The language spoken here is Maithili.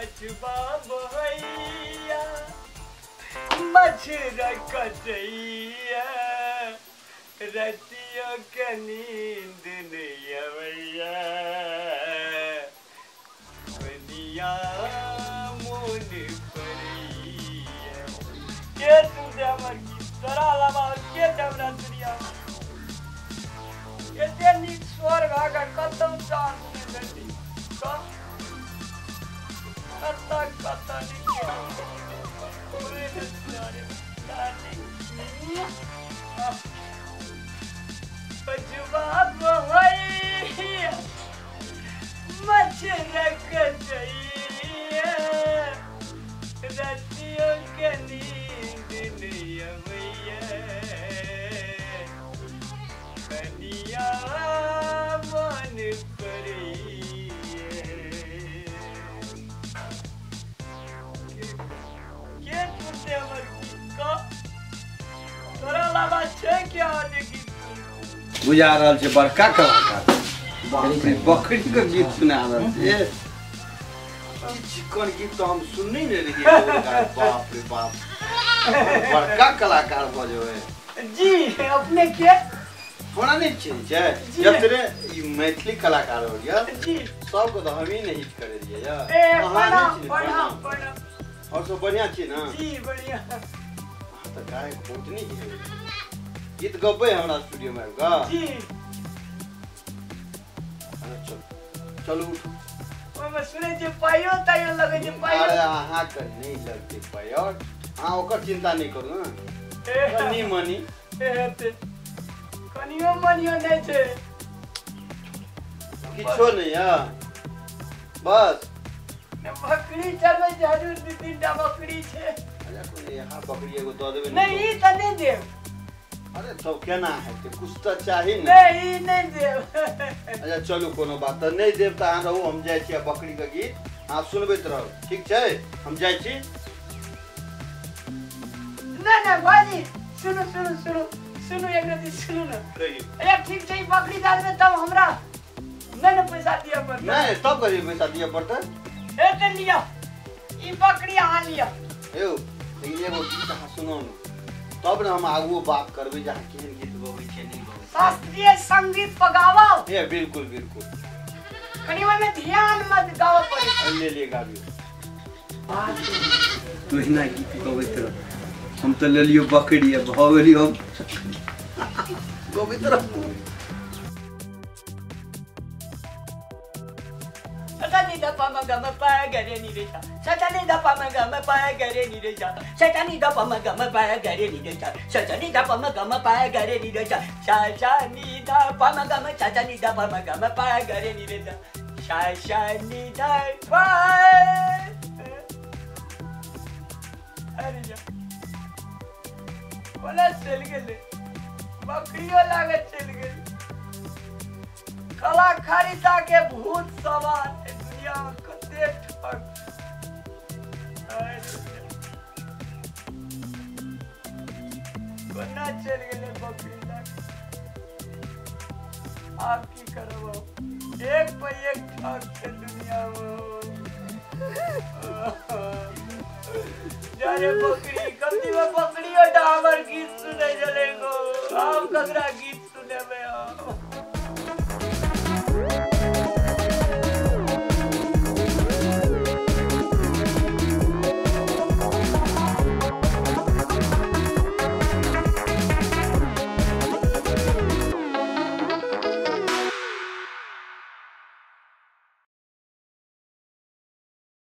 पछुआ बहैया मछरा कटैया रतियों के नींद नहीं अवैया बनिया मोन परैया। के सुनते हमर गीत तोरा अलावा और के हमरा दुनिया में? एते नीक स्वर भऽ कऽ कतौ चांस नहि भेटी। कतऽ कतऽ पछुआ बहैया मछरा कटैया रतियों के नींद नहीं अबैया कनिया मन परैया। के सुनते हमर गीत? तोरा अलावा छै के और जे गीत बुझा रहल छै? बड़का कलाकार, बाप रे, बकरी के गीत सुना रहल छै। ई चिकन गीत तो हम सुनने नहीं रहिए। बाप रे बाप, बड़का कलाकार भऽ जेबै। जी अपने के हमरा नहीं चिन्है छै? जब तेरे ई मैथिली कलाकार हो गया जी सबके तो हम ही नहीं हिट करे रहिए। ए प्रणाम प्रणाम प्रणाम। और सब बढ़िया छी ना? जी बढ़िया। अहाँ तऽ गायक बहुत नीक है, गीत गबै हमरा स्टूडियो में आबि कऽ। जी अरे चलू चलू उठू। ओहिमे सुनै छियै पाइयो ताइयो लगै छै? पाइयो? अरे अहाँके नहि लगतै पाइ, और अहाँ ओकर चिंता नहि करू ने, कनी मनी हेतै। कनियो मनियो नहि छै? किछो नहि यऽ बस। बकरी चरबै छै हजूर, दू तीन टा बकरी छै। अरे कोनो यहाँ बकरी एगो दऽ देबै? नहि ई तऽ नहि देब। अरे तब केना हेतै, कुछ तऽ चाही ने। नहि ई नहि देब। अच्छा चलू कोनो बात तऽ नहि देब तऽ अहाँ रहू, हम जाइ छी आ बकरी के गीत अहाँ सुनबैत रहू, ठीक छै? हम जाइ छी। नहि नहि भाजी सुनू सुनू सुनू सुनू एक रति सुनू ने। कहियौ। अरे ठीक छै ई बकरी दऽ देबै तब हमरा नहि ने पैसा दिअ पड़तै? नहि तब कहियो पैसा दिअ पड़तै। ए तऽ लिअ ई बकरी अहाँ लिअ। यौ लेकिन एगो गीत अहाँ सुनू ने तब ने हम आगुओ बात करबै जे अहाँ केहन गीत गबै छियै नहि गबै। शास्त्रीय संगीत पर गाबब? ए बिल्कुल बिल्कुल। कनि ओहिमे ध्यान मत गाबऽ पड़ै। ले लिए गाबियौ। तू एहिना गीत गबैत रह, हम तऽ लेलियो बकरी आ भऽ गेलियो हम गबैत रह। सा नि ध प म ग म प ग रे नि रे सा सा नि ध प म ग म प ग रे नि रे सा सा नि ध प म ग म प ग रे नि रे सा सा नि ध प म ग म प ग रे नि रे सा सा सा नि ध प म ग म सा सा नि ध प म ग म प ग रे नि रे सा सा सा नि ध प। अरे जा कोना चलि गेलै बकरियो लागत चलि गेलै। कलाकारिता के भूत सवार दुनिया में कते ठग। कोना चलि गेलै बकरी लाग। आब की करब, एक पर एक ठग छै दुनिया में। जारे बकरी कभी में बकरियो टा हमर गीत सुनै छलै गो, आब ककरा गीत